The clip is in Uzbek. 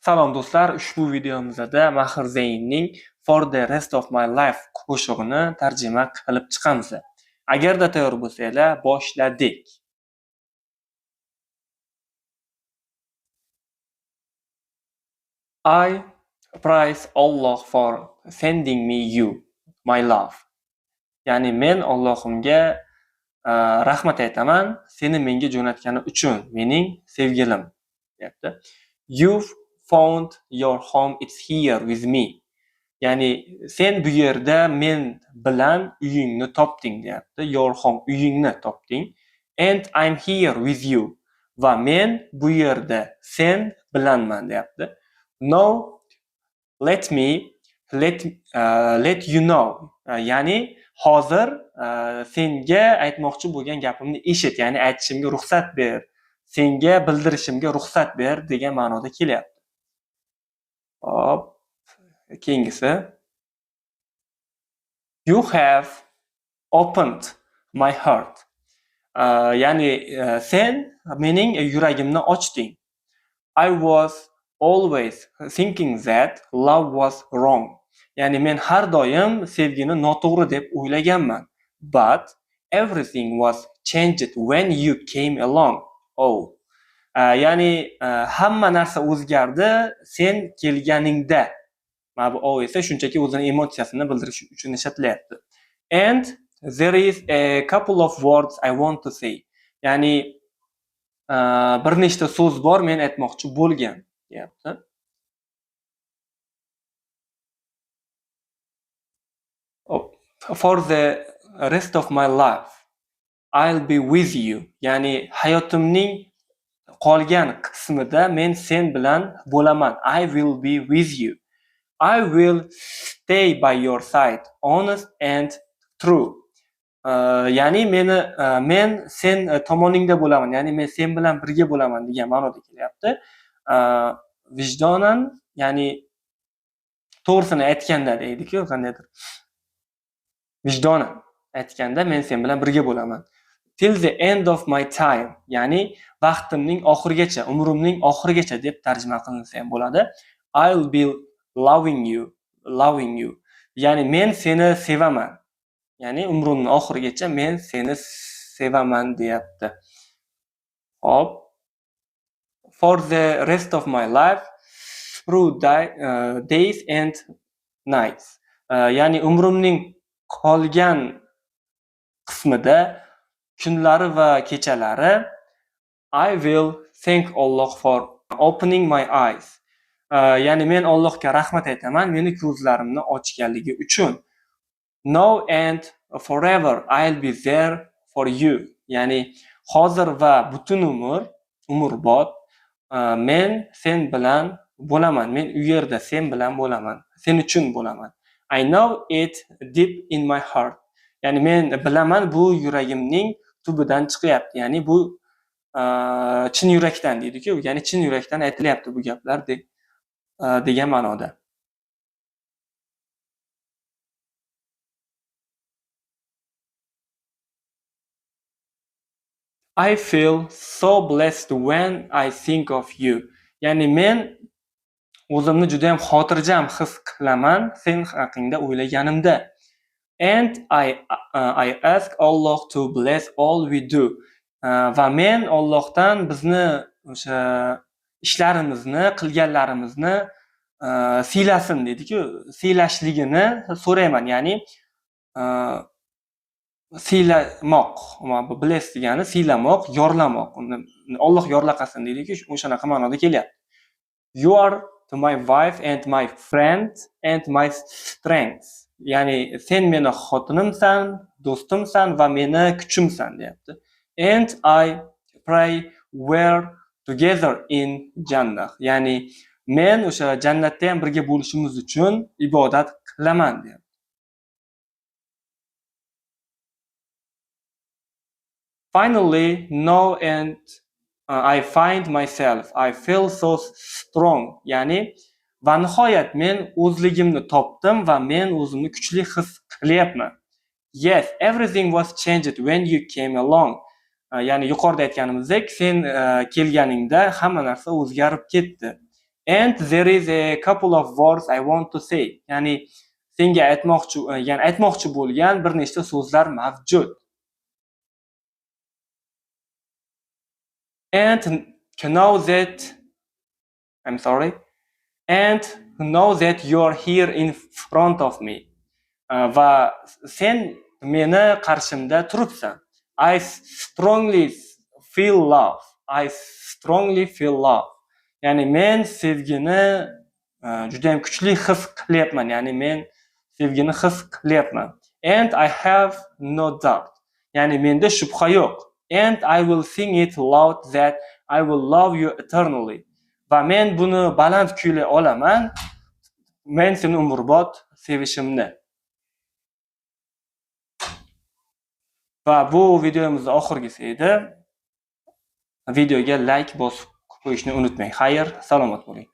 Salom do'stlar, ushbu videomizda Maher Zainning For the Rest of My Life qo'shig'ini tarjima qilib chiqamiz. Agarda tayyor bo'lsanglar, boshladik. I praise Allah for sending me you, my love. Ya'ni men Allohimga rahmat aytaman, seni menga jo'natgani uchun, mening sevgilim, deyapti. You've found your home, it's here with me. Ya'ni sen bu yerda men bilan uyingni topding, deyapti. Your home, uyingni topding. And I'm here with you. Va men bu yerda sen bilanman, deyapti. Now let me let you know. Ya'ni hozir senga aytmoqchi bo'lgan gapimni eshit, ya'ni aytishimga ruxsat ber, senga bildirishimga ruxsat ber degan ma'noda kelyapti. Hop, keyingisi. You have opened my heart. Ya'ni sen mening yuragimni ochding. I was always thinking that love was wrong. Ya'ni men har doim sevgini noto'g'ri deb o'ylaganman. But everything was changed when you came along. Oh. Ya'ni hamma narsa o'zgardi sen kelganingda. Mana bu "oh" esa shunchaki o'zini emotsiyasini bildirish uchun ishlatilyapti. And there is a couple of words I want to say. Ya'ni bir nechta so'z bor men aytmoqchi bo'lgan, deyapti. For the rest of my life I'll be with you. Ya'ni hayotimning qolgan qismida men sen bilan bo'laman. I will be with you. I will stay by your side, honest and true. Ya'ni men sen tomoningda bo'laman, ya'ni men sen bilan birga bo'laman degan ma'noda kelyapti. Vijdonan, ya'ni to'g'risini aytganda deydi-ku, qandaydir. Vijdonan aytganda men sen bilan birga bo'laman. Till the end of my time, ya'ni vaqtimning oxirigacha, umrimning oxirigacha deb tarjima qilinsa ham bo'ladi. I'll be loving you, loving you. Ya'ni men seni sevaman. Ya'ni umrimning oxirigacha men seni sevaman, deyapti. Hop. For the rest of my life through days and nights. Ya'ni umrimning qolgan qismida kunlari va kechalari I will thank Allah for opening my eyes. Ya'ni men Allohga rahmat aytaman meni ko'zlarimni ochganligi uchun. Now and forever I'll be there for you. Ya'ni hozir va butun umr, umrbod men sen bilan bo'laman. Men u yerda sen bilan bo'laman. Sen uchun bo'laman. I know it deep in my heart. Ya'ni men bilaman, bu yuragimning tubidan chiqyapti. Ya'ni bu chin yurakdan deydi-ku, ya'ni chin yurakdan aytilyapti bu gaplar degan ma'noda. I feel so blessed when I think of you. Ya'ni men o'zimni juda ham xotirjam his qilaman sen haqingda o'ylaganimda. And I ask Allah to bless all we do. Va men Allohdan bizni o'sha ishlarimizni, qilganlarimizni siylasin deydi-ku, siylashligini so'rayman. Ya'ni siylamoq, bu bless degani siylamoq, yorlamoq. Alloh yorlaqasin deydi-ku, o'shanaqa ma'noda kelyapti. You are to my wife and my friend and my strength. Ya'ni sen meni xotinimsan, do'stimsan va meni kuchimsan, deyapti. And I pray we're together in Jannah. Ya'ni men o'sha jannatda ham birga bo'lishimiz uchun ibodat qilaman, deyapti. Finally, now and I find myself, I feel so strong. Ya'ni va nihoyat men o'zligimni topdim va men o'zimni kuchli his qilyapman. Yes, everything was changed when you came along. Ya'ni yuqorida aytganimizdek, sen kelganingda hamma narsa o'zgarib ketdi. And there is a couple of words I want to say. Ya'ni senga aytmoqchi, ya'ni aytmoqchi bo'lgan bir nechta so'zlar mavjud. And know that I'm sorry. And know that you're here in front of me. Va sen meni qarshimda turibsan. I strongly feel love. I strongly feel love. Ya'ni men sevgini juda ham kuchli his qilyapman. Ya'ni men sevgini his qilyapman. And I have no doubt. Ya'ni menda shubha yo'q. And I will sing it loud that I will love you eternally. Va men buni baland kuylay olaman. Men seni umrbod sevishimni. Va bu videomizning oxirgisi edi. Videoga like bosib qo'yishni unutmang. Xayr, salomat bo'ling.